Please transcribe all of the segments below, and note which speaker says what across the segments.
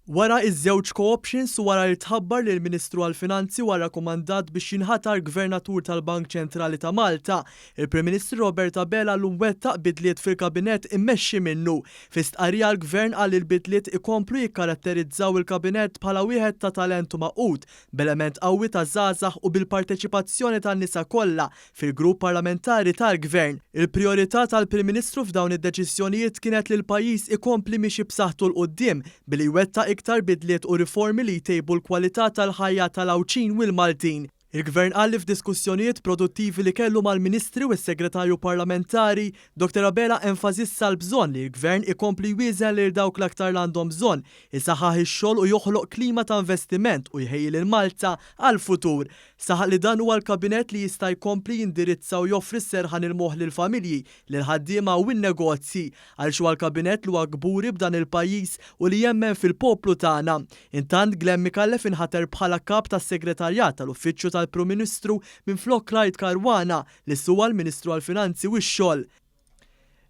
Speaker 1: Wara iż-żewġ co-options u wara li tħabbar li l-Ministru għall-Finanzi huwa rrakkomandat biex jinħatar Gvernatur tal-Bank Ċentrali ta' Malta, il-Prim Ministru Robert Abela llum wettaq bidliet fil-Kabinett immexxi minnu. Fi stqarrija l-Gvern qal li l-bidliet ikomplu jikkaratterizzaw il-Kabinett bħala wieħed ta' talent u magħqud, b'element qawwi ta' żgħażagħ u bil-parteċipazzjoni tan-nisa kollha fil-grupp parlamentari tal-Gvern. Il-prijorità tal-Prim Ministru f'dawn id-deċiżjonijiet kienet li l-pajjiż ikompli miexi b'saħħtu 'l quddiem billi jwettaq iktar bidliet u riformi li jtejbu l-kwalità tal-ħajja tal-Għawdxin u l-Maltin. Il-Gvern qal li f'diskussjonijiet produttivi li kellu mal-Ministri u s-Segretarju Parlamentari, Dottor Abela enfasizza l-bżonn li l-Gvern ikompli jwieżen lil dawk l-aktar l għandhom bżonn, isaħħaħ ix-xogħol u joħloq klima ta' investiment u jħejji lil Malta għall-futur. Saħaq li dan huwa l-Kabinett li jista' jkompli jindirizza u joffri s-serħan il-moħħ lill-familji, lill-ħaddiema u n-negozji. Għaliex huwa l-Kabinett li huwa kburi b'dan il-pajjiż u li jemmen fil-poplu tagħna. Intant, Glenn Micallef inħater bħala Kap tas-Segretarjat tal-Uffiċċju tal-Prim Ministru minflok Clyde Caruana, li huwa l-Ministru għall-Finanzi u x-Xogħol.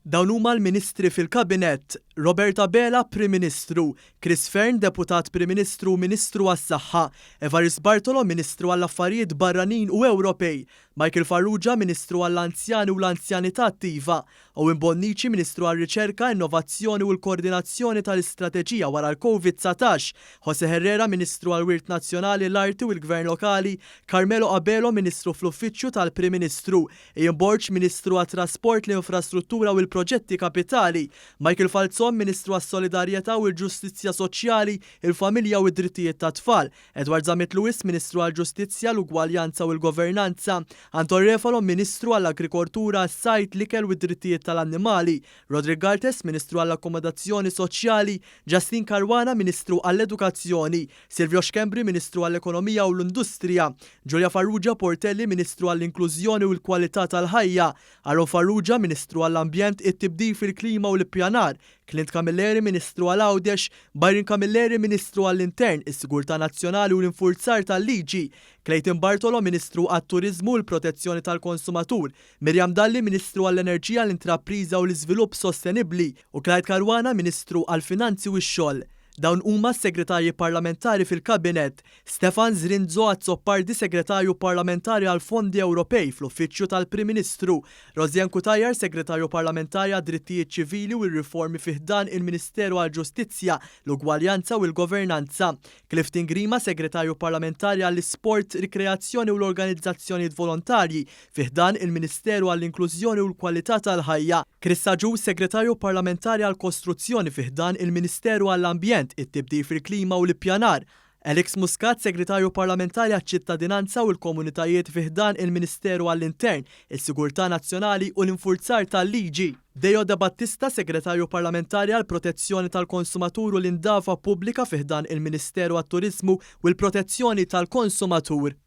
Speaker 1: Dawn huma l-Ministri fil-Kabinett, Robert Abela, Prim Ministru, Chris Fearne, Deputat Prim Ministru u Ministru għas-Saħħa, Evarist Bartolo, Ministru għall-Affarijiet Barranin u Ewropej, Michael Farrugia, Ministru għall-Anzjani u l-Anzjanità Attiva, Owen Bonnici, Ministru għar-Riċerka, Innovazzjoni u l-Koordinazzjoni tal-Istrateġija wara l-Covid 19, José Herrera, Ministru għall-Wirt Nazzjonali, l-Arti u l-Gvern Lokali, Carmelo Abelo, Ministru fl-Uffiċċju tal-Prim Ministru, Ian Borg, Ministru għat-Trasport, l-Infrastruttura u l-Proġetti Kapitali, Michael Falzon, Ministru għas-Solidarjetà u l-Ġustizzja Soċjali, il-Familja u d-Drittijiet tat-Tfal, Edward Zammit Lewis, Ministru għall-Ġustizzja, l-Ugwaljanza u l-Governanza, Anton Refalo, Ministru għall-Agrikoltura, s-Sajd, l-Ikel u d-Drittijiet tal-Annimali, Roderick Galdes, Ministru għall-Akkomodazzjoni Soċjali, Justyne Caruana, Ministru għall-Edukazzjoni, Silvio Schembri, Ministru għall-Ekonomija u l-Industrija, Julia Farrugia Portelli, Ministru għall-Inklużjoni u l-Kwalità tal-Ħajja, Aaron Farrugia, Ministru għall-Ambjent, it-Tibdil fil-Klima u l-Ippjanar, Clint Camilleri, Ministru għal Għawdex, Byron Camilleri, Ministru għall-Intern, is-Sigurtà Nazzjonali u l-Infurzar tal-Liġi, Clayton Bartolo, Ministru għat-Turiżmu u l-Protezzjoni tal-Konsumatur, Miriam Dalli, Ministru għall-Enerġija, l-Intrapriża u l-Iżvilupp Sostenibbli, u Clyde Caruana, Ministru għall-Finanzi u x-Xogħol. Dawn huma s-Segretarji Parlamentari fil-Kabinett, Stefan Zrinzo Azzopardi Segretarju Parlamentari għall-Fondi Ewropej fl-Uffiċċju tal-Prim Ministru, Rosianne Cutajar Segretarju Parlamentari għad-Drittijiet Ċivili u r-Riformi fi ħdan il-Ministeru għall-Ġustizzja, l-Ugwaljanza u l-Governanza, Clifton Grima Segretarju Parlamentari għall-Isport, Rikreazzjoni u l-Organizzazzjonijiet Volontarji fi ħdan il-Ministeru għall-Inklużjoni u l-Kwalità tal-Ħajja, Chris Agius, Segretarju Parlamentari għall-Kostruzzjoni fi ħdan il-Ministeru għall-Ambjent, it-Tibdil fil-Klima u l-Ippjanar, Alex Muscat, Segretarju Parlamentari għaċ-Ċittadinanza u l-Komunitajiet fi ħdan il-Ministeru għall-Intern, is-Sigurtà Nazzjonali u l-Infurzar tal-Liġi, Deo Debattista, Segretarju Parlamentari għall-Protezzjoni tal-Konsumatur u l-Indafa Pubblika fi ħdan il-Ministeru għat-Turiżmu u l-Protezzjoni tal-Konsumatur.